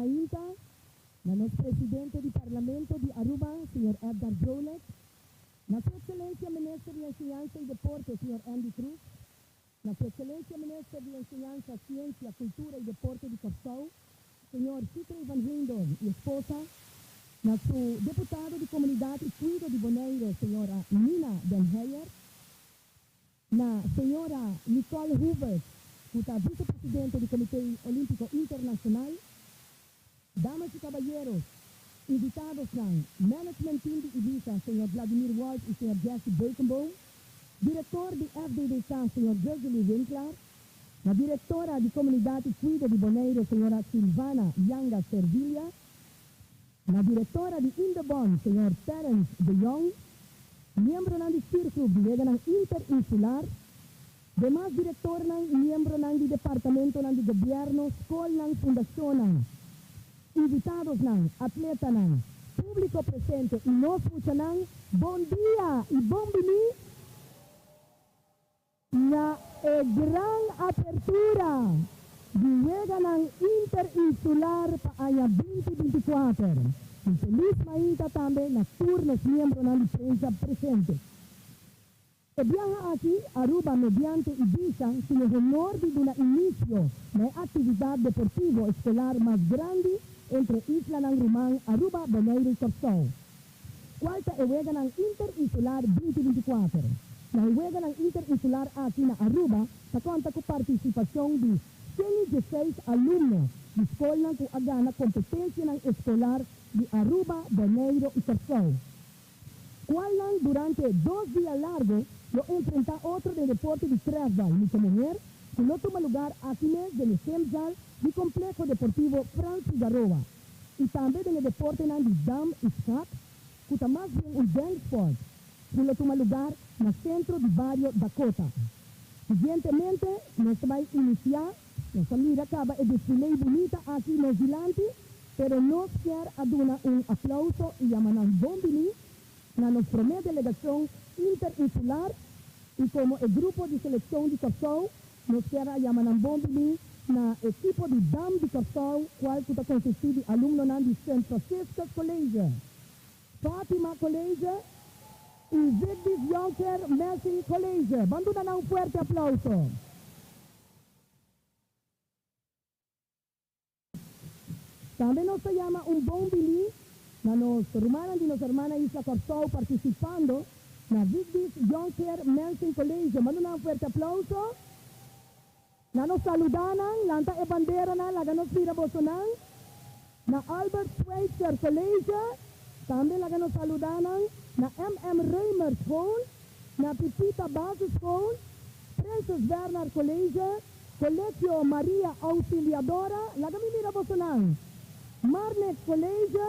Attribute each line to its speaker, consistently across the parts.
Speaker 1: mainta na nos Presidente di Parlamento di Aruba, señor Edgar Vrolijk, na Su Excelencia Minister di Enseñansa y Deporte, señor Endy Croes, na Su Excelencia Minister di Enseñansa, Ciencia, Cultura y Deporte di Corsou, señor Sithree van Heydoorn y esposa, na su Deputado di Comunidad y Cuido di Boneiro, señora Nina den Heyer, na señora Nicole Hoevertsz, cu ta Vicepresidente di Comité Olimpico Internacional, damas y caballeros, invitadosnan, Management Team di Ibisa, señor Vladimir Wolff y señor Jesse Beukenboom, Director di FDDK, señor Virgily Winklaar, na Directora di Comunidad y Cuido di Boneiro, señora Silvana Yanga Servilia, na Directora di Indebon, señor Terence de Jong, miembronan di Stuurgroep di Weganan Interinsular, demas directornan y miembronan di departamentonan di gobierno, scolnan, fundacionnan, invitadosnan, atletanan, publico presente y nos muchanan, bon dia y bon bini na e gran apertura di Weganan Interinsular pa aña 2024. Un felis mainta tambe na tur nos miembronan di prensa presente. E biaha aki, Aruba mediante Ibisa tin e honor di duna inicio na e actividad deportivo escolar mas grandi entre islanan ruman Aruba, Bonaire y Corsou, cual ta e Weganan Interinsular 2024. Na e Weganan Interinsular aki na Aruba ta conta cu participacion di 116 alumno di scolnan cu a gana competencianan escolar di Aruba, Bonaire y Corsou, cualnan durante 2 dia largo lo enfrenta otro den deporte di trefbal mucha muher, cu lo tuma lugar aki mes den e gymzaal di Complejo Deportivo Frans Figaroa, y tambe den e deportenan di dam y schaak, cu ta mas bien un denksport, cu lo tuma lugar na Centro di Bario Dakota. Siguientemente nos ta bay inicia, nos a mira caba e desfile bunita aki nos dilanti, pero nos kier a duna un aplauso y yama nan bon bini na nos prome delegacion interinsular y como e grupo di seleccion di Corsou, nos kier a yama nan bon bini na ekipo di dam di Corsou, cual cu ta consisti di alumnonan di Sint Franciscus College, Fatima College y Vigdis Jonker Messing College. Ban duna nan un fuerte aplauso. Tambe nos ta yama un bon bini na nos rumannan di nos hermana isla Corsou participando na Vigdis Jonker Mensing College. Ban duna un fuerte aplauso. Na nos saluda nan, lanta e banderanan, laga nos mira bosonan. Na Albert Schweitzer College, tambe laga nos saluda nan. Na MM Römer School, na Pipita Basisschool, Prinses Bernhard College, Colegio Maria Auxiliadora, laga mi mira bosonan. Marnix College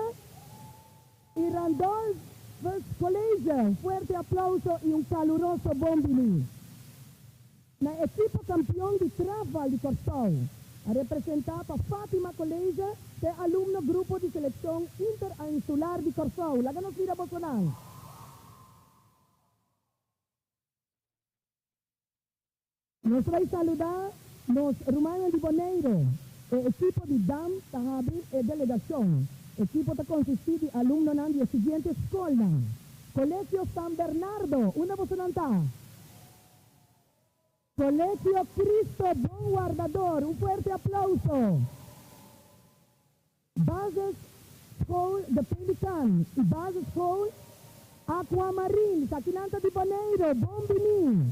Speaker 1: y Randolphus College, un fuerte aplauso y un caluroso bon bini. Na ekipo campeon di trefbal di Corsou, a representa pa Fatima College t'e alumno grupo di seleccion interinsular di Corsou. Laga nos mira bosonan. Nos ta bai saluda nos rumannan di Boneiro. E ekipo di dam ta habri e delegacion. Ekipo ta consisti di alumnonan di e siguiente scolnan, Colegio San Bernardo, unda bosonan ta? Colegio Cristo Bon Wardador, un fuerte aplauso. Basisschool De Pelikaan y Basisschool Aquamarine, esakinan ta di Boneiro, bon bini!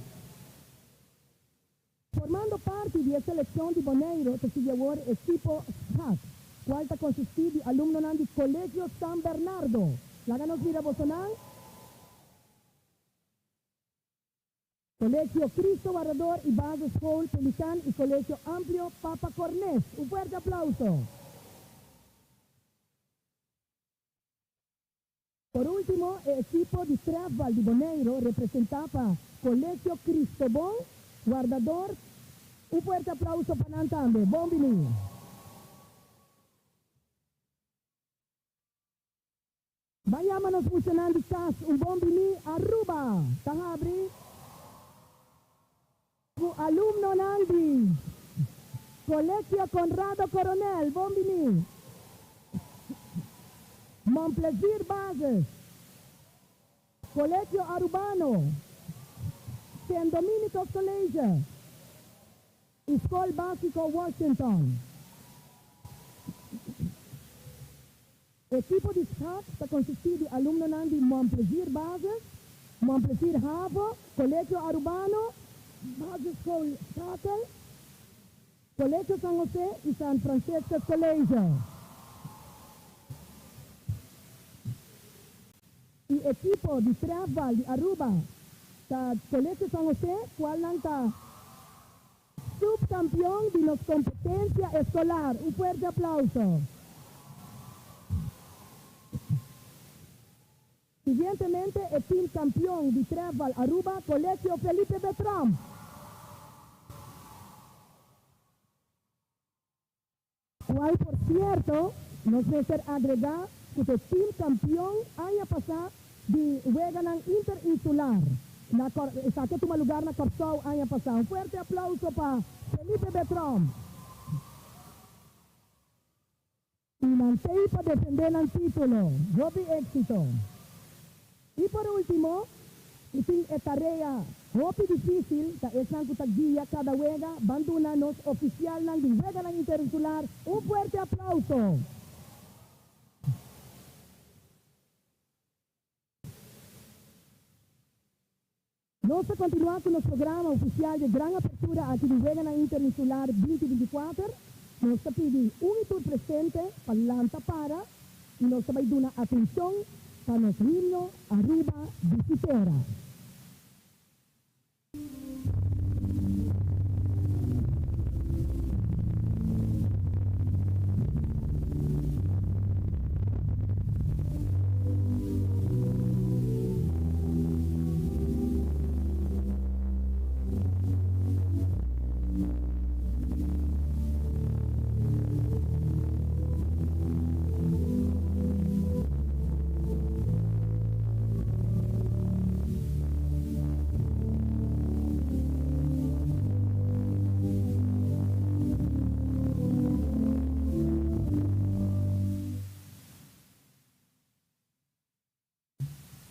Speaker 1: Formando parti di e seleccion di Boneiro ta sigui awor e ekipo schaak, cual ta consisti di alumnonan di Colegio San Bernardo. Laga nos mira bosonan. Colegio Cristo Wardador y Basisschool Pelikaan y Colegio Amplio Papa Cornes. Un fuerte aplauso. Por ultimo, e ekipo di trefbal di Boneiro, representa pa Colegio Cristobon Wardador. Un fuerte aplauso pa nan tambe. Bon bini. Ban yama nos muchanan di cas un bon bini. Aruba ta habri cu alumnonan di Colegio Conrado Coronel. Bon bini. Mon Plaisir Basis, Colegio Arubano, Sint Dominicus College y Scol Basico Washington. Ekipo di schaak ta consisti di alumnonan di Mon Plaisir Basis, Mon Plaisir Havo, Colegio Arubano, Basisschool Schakel, Colegio San Jose y San Franciscus College. E ekipo di trefbal di Aruba ta Colegio San Jose, cualnan ta subcampeon di nos competencia escolar. Un fuerte aplauso. Siguientemente e team campeon di trefbal Aruba, Colegio Felipe Bertram. Cual por cierto nos mester agrega cu t'e team campeon aña pasa di weganan interinsular na esaki a tuma lugar na Corsou aña pasa. Un fuerte aplauso pa Felipe Bertram. Y nan t'ey pa defende nan titulo. Hopi exito. Y por ultimo, y tin e tarea hopi dificil, ta esnan cu ta guia cada wega, ban duna nos oficialnan di Weganan Interinsular un fuerte aplauso. Nos ta continua cu nos programa oficial di e gran apertura aki di Weganan Interinsular 2024. Nos ta pidi un y tur presente pa lanta para y nos ta bay duna atencion pa nos himno Aruba Bichi Tera.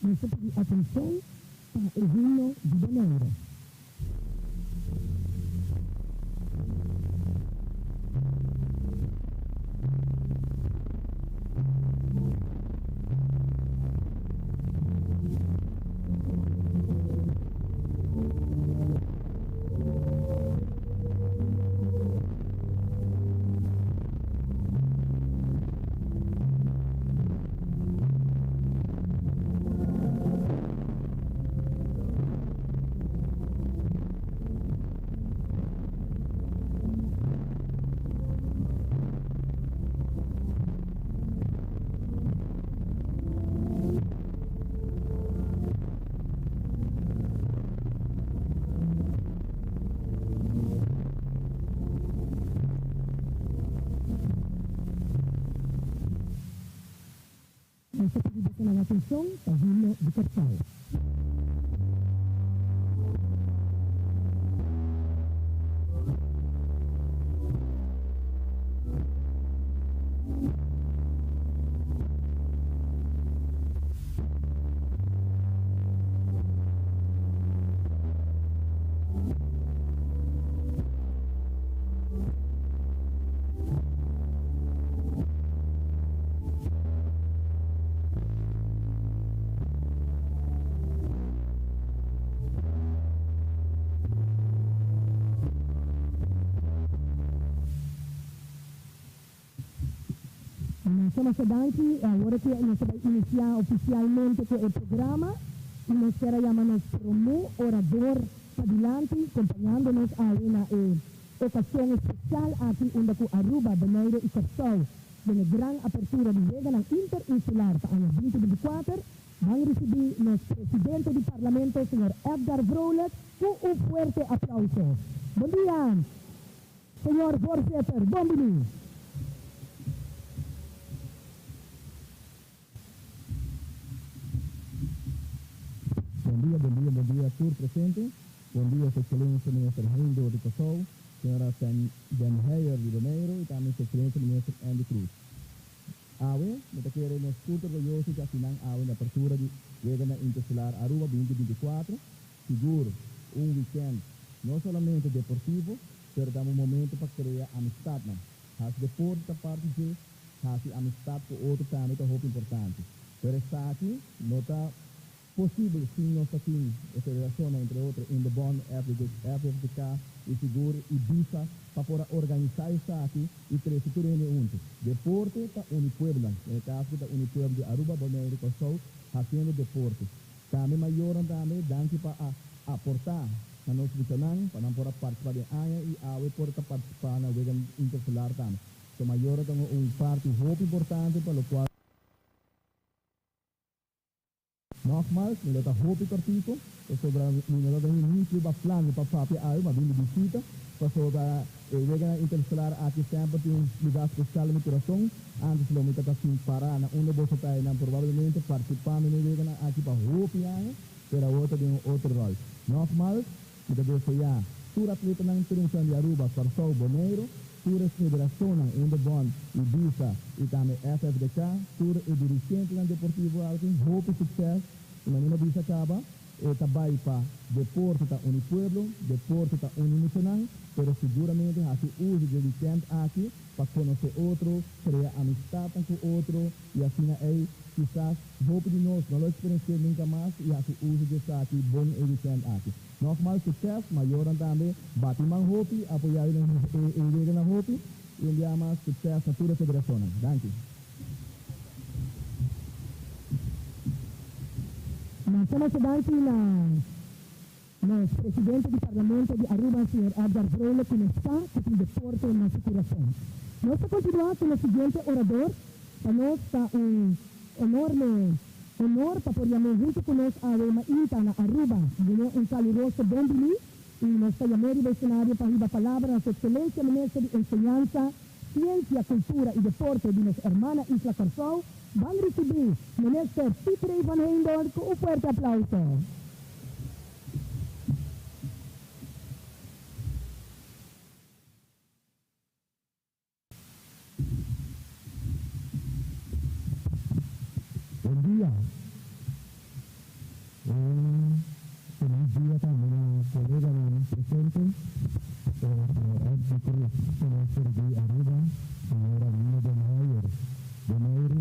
Speaker 1: Nos ta pidi atencion pa e himno di Bonaire. Nos ta pidi boso nan atenshon pa himno di Kòrsou. Masha masha danki. Awor aki nos ta bai inisiá ofisialmente ku e programa i nos kier a yama nos promé orador padilanti kompañando nos awe na e Ocasion especial aki unda cu Aruba, Bonaire y Corsou den e gran apertura di Weganan Interinsular pa aña 2024, ban ricibi nos Presidente di Parlamento señor Edgar Vrolijk cu un fuerte aplauso. Bon dia, señor Voorzitter, bon bini.
Speaker 2: Bon dia, bon dia, bon dia tur presente. Bon dia Su Excelencia Minister Hendo di Kòrsou, Señora Sen Den Heyer di Boneiru i tambe Su Excelencia Minister Endy Croes. Awe, mi ta kere nos tur ta orguyoso ku akinan awe na apertura di Weganan Interinsular Aruba 2024. Sigur un weekend no solamente deportivo, pero tambe un momento pa crea amistadnan. Haci deporte ta parti dje, haci amistad cu otro tambe ta hopi importante. Pero esaki no ta posibel sin nos ta tin e federacionnan, entre otro Indebon, FFDK y sigur Ibisa pa por a organisa esaki y trece tur hende hunto. Deporte ta uni pueblonan, den e caso aki ta uni pueblo di Aruba, Bonaire y Corsou haciendo deporte. Tambe mayornan tambe danki pa a aporta na nos muchanan pa nan por a participa den aña y awe por ta participa na wega intersolar tambe. So mayornan ta un parti hopi importante pa locual. Nogmaals, mi lo ta hopi cortico pasobra mi no ta den ni riba plan pa papia awe, ma bin di bishita pasobra e weganan intersolar aki semper tin un lugar special den mi curason. Antes lo mi ta ta sin para na unda boso ta einan probablemente participando den e weganan aki pa hopi aña, pero awor ta den un otro rol. Nogmaals, mi ta desea tur atletanan triunfan di Aruba, Kòrsou, Boneiru, tur e federacionnan Indebon, Ibisa y tambe FFDK, tur e dirigentenan deportivo aki hopi succes y manera mi a bisa caba, e ta bay pa deporte ta uni pueblo, deporte ta uni muchanan, pero siguramente haci uzo dje weekend aki pa conoce otro, crea amistadnan cu otro y asina ey kisas hopi di nos no lo experienci'e nunca mas y haci uzo di esaki bon e weekend aki. Nogmaals succes, mayornan tambe bati man hopi, apoya e weganan hopi y un bia mas succes na tur e federacionnan. Danki.
Speaker 1: Masha masha danki na nos presidente di Parlamento di Aruba señor Edgar Vrolijk cu nos sa cu tin deporte na su curason. Nos ta continua cu nos siguiente orador. Pa nos ta un enorme honor pa por yam'é hunto cu nos awe mainta na Aruba. Dun'é un caluroso bon bini y nos ta yam'é riba escenario pa hiba palabra na su Excelencia Minister di Enseñansa, Ciencia, Cultura y Deporte di nos hermana isla Corsou. Ban ricibi Minister Piet Ray van Heydoorn cu un fuerte aplauso.
Speaker 3: Bon dia. Un feliz dia tambe na coleganan presente, señor Eddy Cruz, minister di Aruba, señora Nina den Heyer, Bonaire,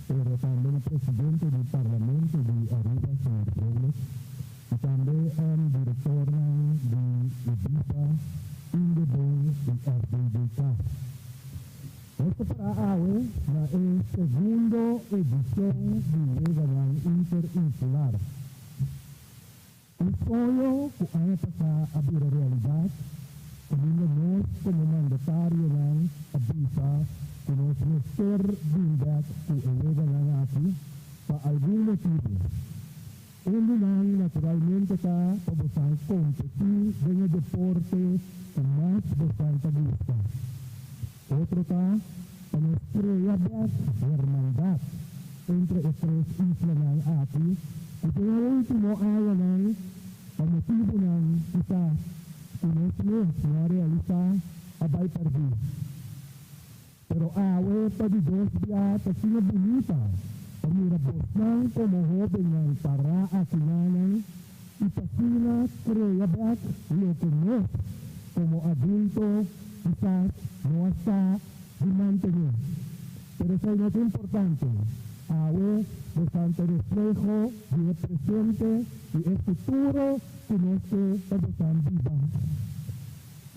Speaker 3: pero tambe na presidente di Parlamento di Aruba, señor Robles, y tambe directornan di IBISA, Indebon y FDDK. Nos ta para awe na e segundo edicion di Weganan Interinsular. Un soño cu aña pasa a bira realidad, caminda nos como mandatarionan a bisa cu nos mester bin bek cu e weganan aki pa algun motibu. Un di nan naturalmente ta pa bosan kompetí den e deporte ku mas bosan ta gusta. Otro ta pa nos krea bèk hermandat entre e tres islanan aki ku den e último añanan pa motibunan kisas ku nos mes no a realisá a bai pèrdí. Pero awe ta di dos bia ta asina bunita pa mira bosnan komo hóbennan pará akinanan i pa asina krea bèk loke nos komo adulto kisas no a sa di mantené. Pero esei no ta importante. Awe bosan ta refleho di e presente i e futuro ku nos ke pa bosan biba.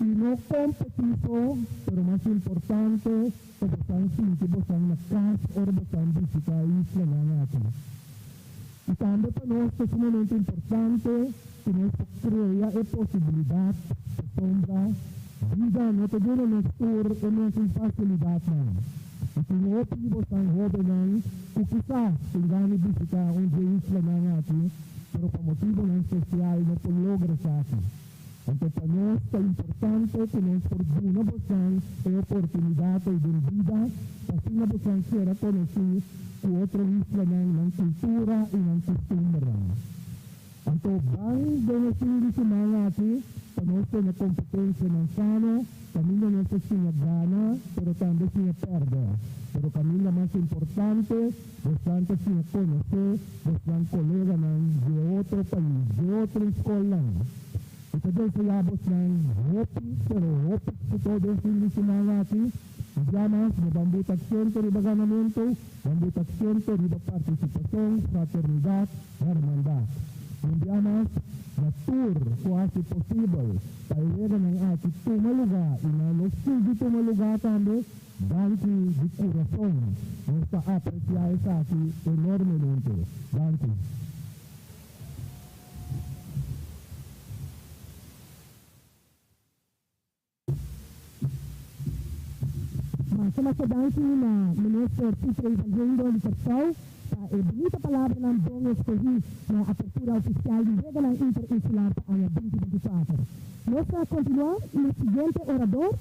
Speaker 3: I no kompetí so, pero mas importante pa bosan sinti bosan na kas ora bosan bishitá e islanan aki. I tambe pa nos ta sumamente importante ku nos por krea e posibilidat pasobra bida no ta duna nos tur e mesun fasilidatnan. I tin hopi di bosan hóbennan ku kisas tin gana di bishitá un dje islanan aki, pero pa motibunan sosial no por logra esaki. Anto pa nos ta importante ku nos por duna bosan e oportunidat ei den bida pa asina bosan keda konosí ku otro islanan, nan kultura i nan kustumbernan. Anto ban den e fin di siman aki pa. pa nos tene kompetensianan sano, kaminda nos ta siña gana, pero tambe siña pèrdè. Pero kaminda mas importante, bosnan ta siña konosé bosnan koleganan di e otro pais, di e otro skolnan. Mi ta deseá bosnan hopi, pero hopi éksito den fin di siman aki. Un bia mas, no ban buta aksento riba ganamentu, ban buta aksento riba partisipashon, fraternidat, hermandat. Un bia mas, na tur ku hasi posibel pa e weganan aki tuma lugá i nan lo sigui tuma lugá tambe, danki di kurason. Nos ta apresiá esaki enormemente. Danki.
Speaker 1: Masha masha danki na Minister Pieter van Heydoorn di Kòrsou pa e bunita palabranan bon eskohí na apertura ofisial di Weganan Interinsular pa aña 2024. Nos ta kontinuá na siguiente orador.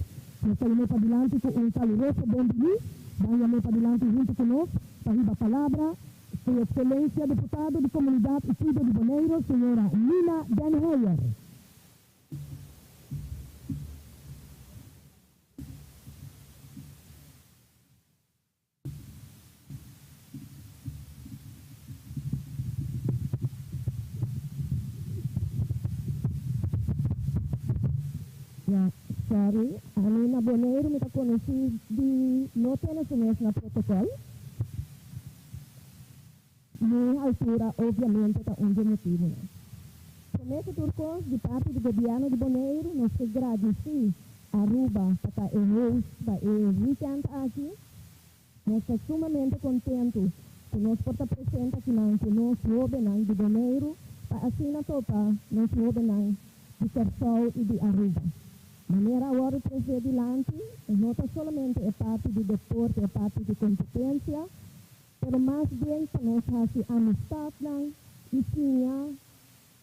Speaker 1: Nos ta yam'é padilanti ku un kaluroso bon biní. Ban yam'é padilanti huntu ku nos pa hiba palabra Su Ekselensia Diputado di Komunidat i Kuido di Boneiru, señora Nina Den Heyer. Ya, sorry. Ami na Boneiru mi ta konosí di no tene su mes na protokòl. Mi altura obviamente ta un dje motibunan. Promé ku tur kos, di parti di gobièrnu di Boneiru nos ke gradisí Aruba pa ta e host pa e weekend aki. Nos ta sumamente kontentu ku nos por ta presente akinan ku nos hóbennan di Boneiru pa asina topa nos hóbennan di Kòrsou i di Aruba. Manera a wòrdu tresé dilanti, no ta solamente e parti di deporte, e parti di kompetensia, pero mas bien pa nos hasi amistatnan i siña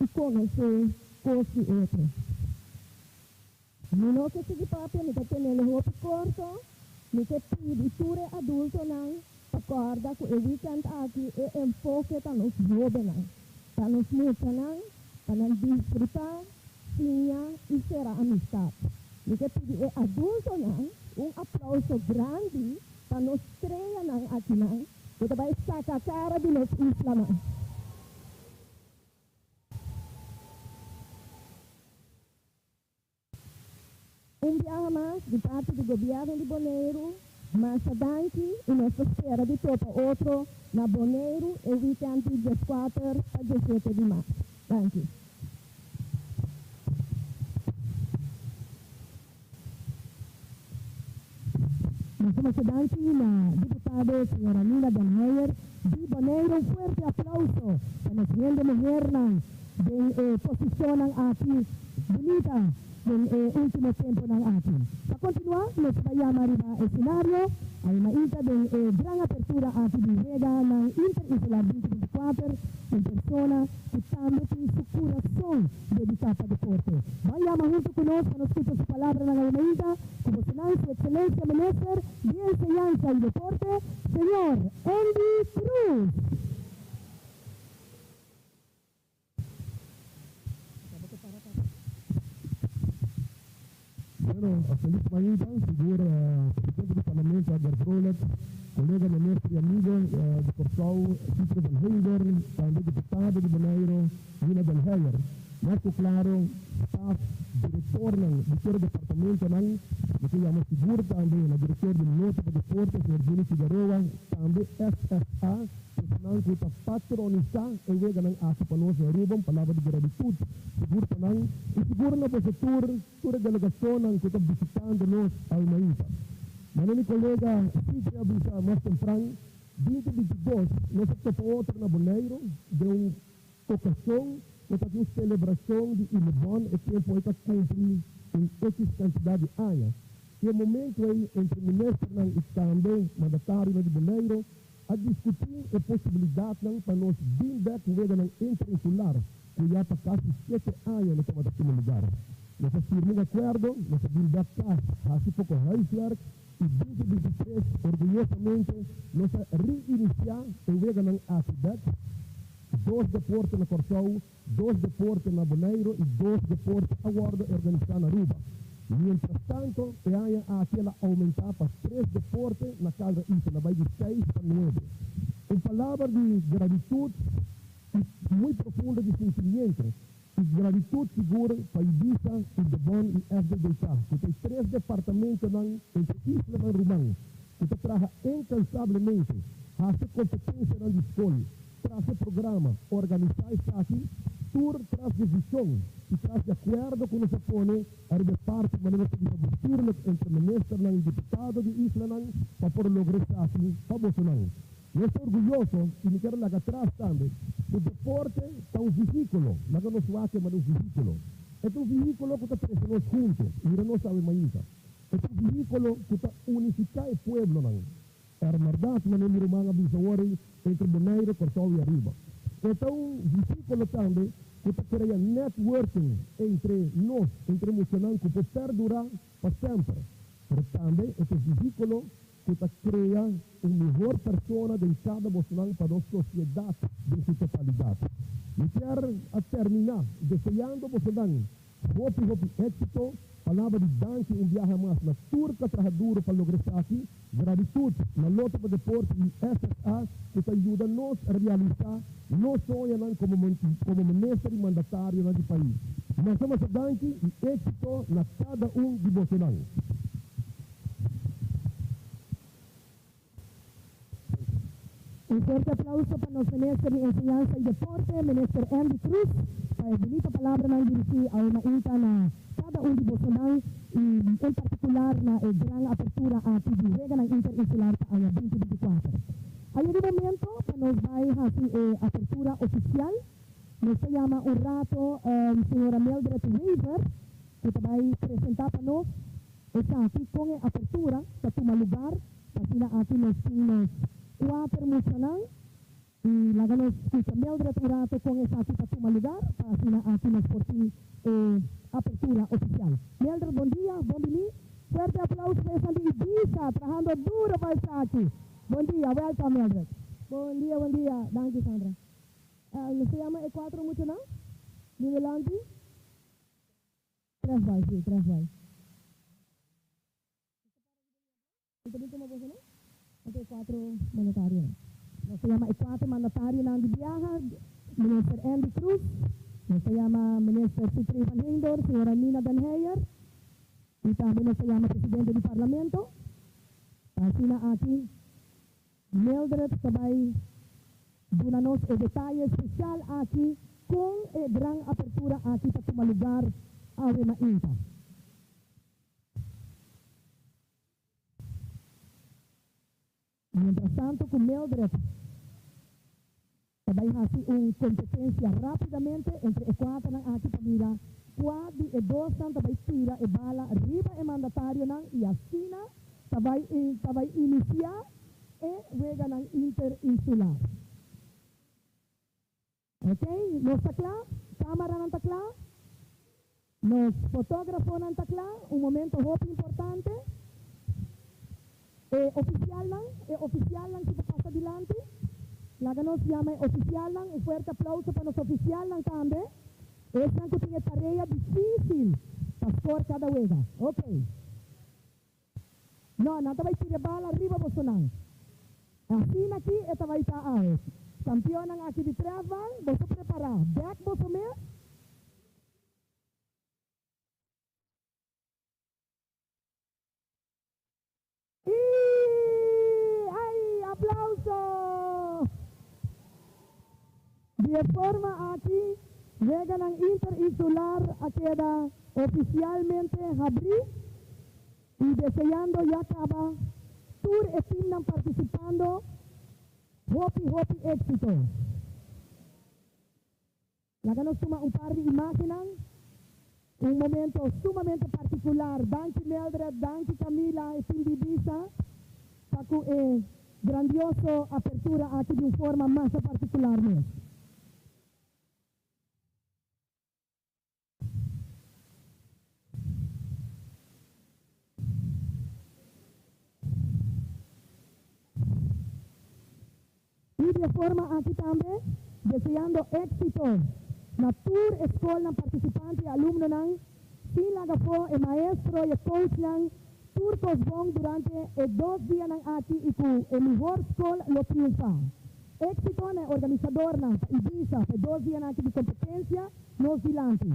Speaker 1: i konosé kos di otro. Mi no ke sigui papia, mi ta tenel hopi korto. Mi ke pidi tur e adultonan pa kòrda ku e wikènt aki e enfoke ta nos hóbennan, ta nos muchanan, pa nan disfrutá, siña i sera amistat. Mi ke pidi e adultonan un aplauso grandi pa nos streanan akinan ku ta bai saka kara di nos islanan. Un biaha mas di parti di Gobièrnu di Boneiru, masha danki i nos ta spera di topa otro na Boneiru e wikènt di dieskuater pa diesshete di mart. Danki. Masha masha danki na diputado señora Nina Den Heyer di Boneiru. Un fuerte aplauso pa nos hende muhernan den e posicionnan aki bunita den e ultimo temponan aki. Pa continua nos ta yama riba escenario Almaita den e gran apertura aki di Weganan Interinsular 2024 un persona cu tambe tin su curason dedica pa deporte. Ban yama hunto cu nos pa nos scucha su palabranan Almaita cu bosonan su Excelencia Minister di Enseñansa y Deporte, Señor Endy Croes.
Speaker 2: Bueno, felis mainta, sigur Presidente di Parlamento Edgar Vrolijk, colega minister y amigo di Corsou Citro van Heydoorn, tambe diputado di Bonaire Nina den Heyer. Mas cu claro, staf, directornan di tur e departamentonan, mi ta yama sigur tambe na director di Lotto pa Deporte, señor Jimmy Figaroa, tambe FFA, Esnan ku ta patronisá e weganan aki pa nos na Aruba, un palabra di gratitut sigur pa nan i sigur na boso tur, tur e delegacionnan ku ta bisitando nos Almaita. Mane mi kolega Sitri a bisa mas tempran, 2022 nos a topa otro na Boneiru den un okashon ku ta tin un selebrashon di Ilebon, e tempu ei ta kumpli un ekis kantidat di aña. I e momentu ei entre ministernan i tambe mandatarionan di Boneiru A diskutí e posibilidatnan pa nos bin bek weganan interinsular ku ya pa kasi shete aña no tabata tuma lugar. Nos a firma un akuerdo, nos a bin bek kas, hasi poko huiswerk i 2023 orguyosamente nos a reinisiá e weganan aki bek. Dos deporte na Kòrsou, dos deporte na Boneiru i dos deporte a wòrdu organisá na Aruba. Mientrastanto, e aña aki el a oumentá pa tres deporte na kada isla, bai di seis pa nuebe. Un palabra di gratitut i muy profundo di sentimiento i gratitut sigur pa Ibisa, Indebon i FDDK, ku ta e tres departamentonan entre islanan ruman ku ta traha inkansablemente, hasi kompetensianan di skol, trase programa, organisá esaki, tur tras di vishon i tras di akuerdo ku nos a pone ariba e parti manera ta bisa bestuurlijk entre ministernan i diputado di islanan pa por logra esaki pa bosonan. Nos ta orguyoso i mi ker laga atras tambe ku deporte ta un vehíkulo, laga nos wak e manera un vehíkulo. E ta un vehíkulo ku ta trese nos huntu, mira nos awe mainta. E ta un vehíkulo ku ta unifiká e pueblonan. Hermandad, manera mi ruman a bisa awor ei, entre Bonaire, Kòrsou i Aruba. E ta un vehíkulo tambe ku ta krea networking entre nos, entre muchanan ku por perdurá pa semper. Pero tambe e ta e vehíkulo ku ta krea un mihor persona den kada bosnan pa nos sosiedat den su totalidat. Mi kier a terminá deseando bosonan hopi hopi éksito, palabra di danki un biaha mas na tur ku a traha duro pa logra esaki, gratitut na Lotto pa Deporte i SSA ku ta yuda nos realisá nos soñonan komo komo minister i mandatarionan di pais. Masha masha danki i éksito na kada un di bosonan.
Speaker 1: Un fuerte aplauso pa nos Minister di Enseñansa y Deporte, Minister Endy Croes, pa e bunita palabranan dirigi awe mainta na cada un di bosonan y en particular na e gran apertura aki di Weganan Interinsular pa aña 2024. A yega e momento pa nos bay haci e apertura oficial. Nos ta yama un rato Señora Mildred Wever cu ta bay presenta pa nos Esaki con e apertura ta tuma lugar, pa asina aki nos tin nos cuater muchanan y laga nos scucha Mildred un rato con esaki ta tuma lugar, pa asina aki nos por tin e apertura oficial. Mildred, bon dia, bon bini. Fuerte aplauso pa esan di Ibiza, trahando duro pa esaki. Bon dia, welcome Mildred.
Speaker 4: Bon dia, bon dia. Danki Sandra. Nos ta yama e cuatro muchanan di dilanti. Tres bai, sí, tres bai. Mi ta bin tuma boso no? Anto e cuatro mandatarionan.
Speaker 1: Nos ta yama e cuatro mandatarionan di biaha, Minister Endy Croes, nos ta yama Minister Sithree van Heydoorn, Señora Nina den Heyer, y tambe nos ta yama Presidente di Parlamento. Pa asina aki Mildred ta bai duna nos e detaye special aki con e gran apertura aki ta tuma lugar awe mainta. Mientras tanto cu Mildred ta bai haci un competencia rapidamente entre e cuaternan aki pa mira cua di e dosnan ta bai tira e bala riba e mandatarionan y asina ta bai ta bai inicia e weganan interinsular. Ok, nos ta cla? Camaranan ta cla? Nos fotografonan ta cla? Un momento hopi importante. E oficialnan, e oficialnan si ta pasa dilanti. Laga nos yama e oficialnan. Un fuerte aplauso pa nos oficialnan tambe. Esnan cu tin e tarea dificil pa score cada wega. Ok. No, nan ta bai tira e bala riba bosonan. Asina aki e ta bai ta awe. Kampionnan aki di trèfbal, boso prepará. Bèk boso mes. I ai, aplauso! Di e forma aki, Weganan Interinsular a keda ofisialmente habrí i deseando ya kaba tur e timnan partisipando hopi hopi éksito. Laga nos tuma un par di imágennan, un momento sumamente partikular. Danki Mildred, danki Camila, e tim di Ibiza pa ku e grandioso apertura aki di un forma masha partikular mes. I di e forma aki tambe Deseando éxito na tur skolnan partisipante i alumnonan, sin laga afó e maestro i e coachnan, tur kos bon durante e dos dianan aki i ku e mihó skol lo triunfá. Éxito na e organisadornan pa IBISA pa e dos dianan aki di kompetensia nos dilanti.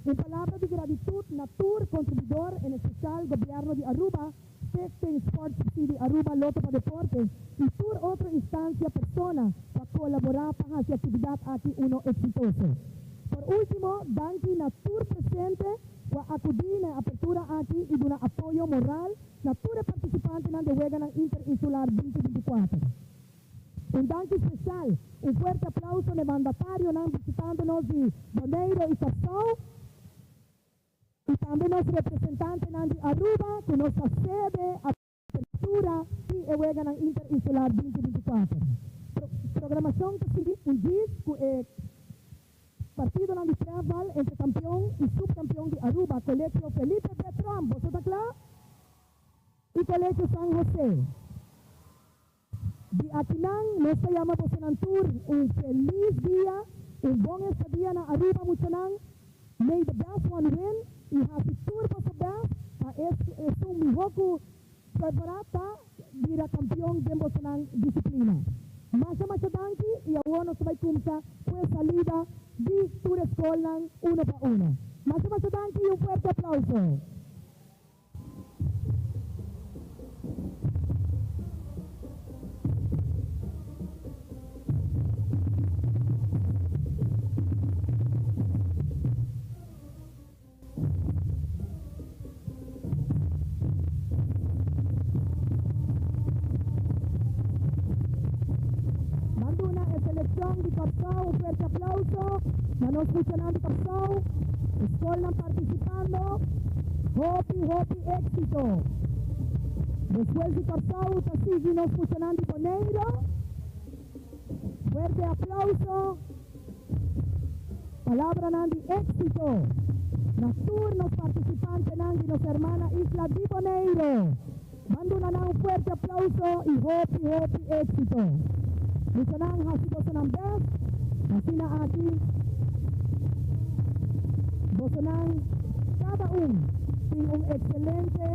Speaker 1: Un palabra di gratitut na tur kontribuidor, en espesial Gobièrnu di Aruba, Stichting Sport Subsidie Aruba, Lotto pa Deporte i tur otro instansia, persona ku a kolaborá pa hasi aktividat aki uno eksitoso. Por último, danki na tur presente ku a akudí na e apertura aki i duna apoyo moral na tur e partisipantenan den Weganan Interinsular 2024. Un danki spesial, un fuerte aplauso na e mandatarionan bishitando nos di Boneiru i Kòrsou i tambe nos representantenan di Aruba ku nos ta sede apertura di e Weganan Interinsular 2024. Programashon ta sigui un djis ku e partidonan di trèfbal entre kampion i supkampion di Aruba, Colegio Felipe B. Tromp, boso ta kla? I Colegio San Jose. Di akinan nos ta yama bosonan tur un felis dia, un bon estadia na Aruba muchanan. May the best one win y haci tur boso best pa esun miho cu prepara pa bira campeon den bosonan disciplina. Masha masha danki y awor nos ta bay cumsa cu e salida di tur e scolnan uno pa uno. Masha masha danki y un fuerte aplauso. Ban duna e selekshon di Kòrsou un fuerte aplauso na nos muchanan di Kòrsou. E skolnan partisipando, hopi hopi éksito. Despues di Kòrsou ta sigui nos muchanan di Boneiru. Fuerte aplauso. Palabranan di éksito na tur nos partisipantenan di nos hermana isla di Boneiru. Ban duna nan un fuerte aplauso i hopi hopi éksito. Muchanan hasi bosonan bèst, asina aki bosonan kada un tin un ekselente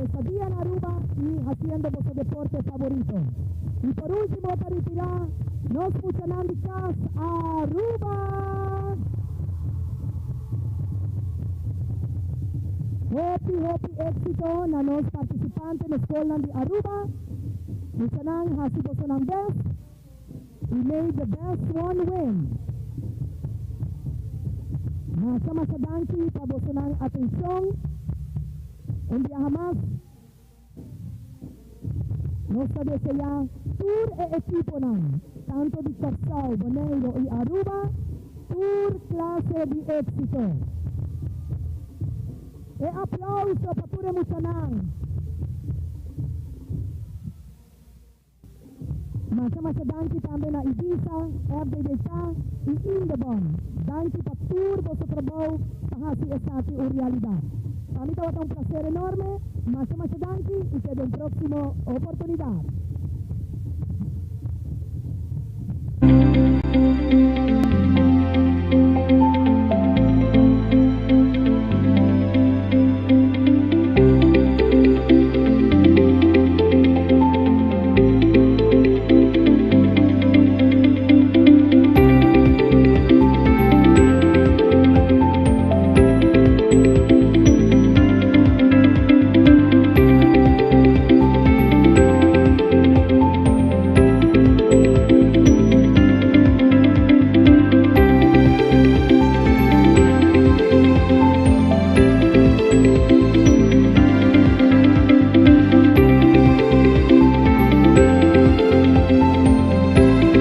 Speaker 1: estadia na Aruba i hasiendo boso deporte faborito. I por último ta retirá nos muchanan di kas Aruba! Hopi hopi éxito na nos participante na scolnan di Aruba. Muchanan haci bosonan best y may the best one win. Masha masha danki pa bosonan atencion. Un biaha mas nos ta desea tur e ekiponan tanto di Corsou, Boneiro y Aruba tur clase di éxito. E aplauso pa tur e muchanan. Masha masha danki tambe na Ibiza, FDDK y Indebon. Danki pa tur boso trabou pa haci esaki un realidad. Pa mi tabata un placer enorme. Masha masha danki y te den proximo oportunidad.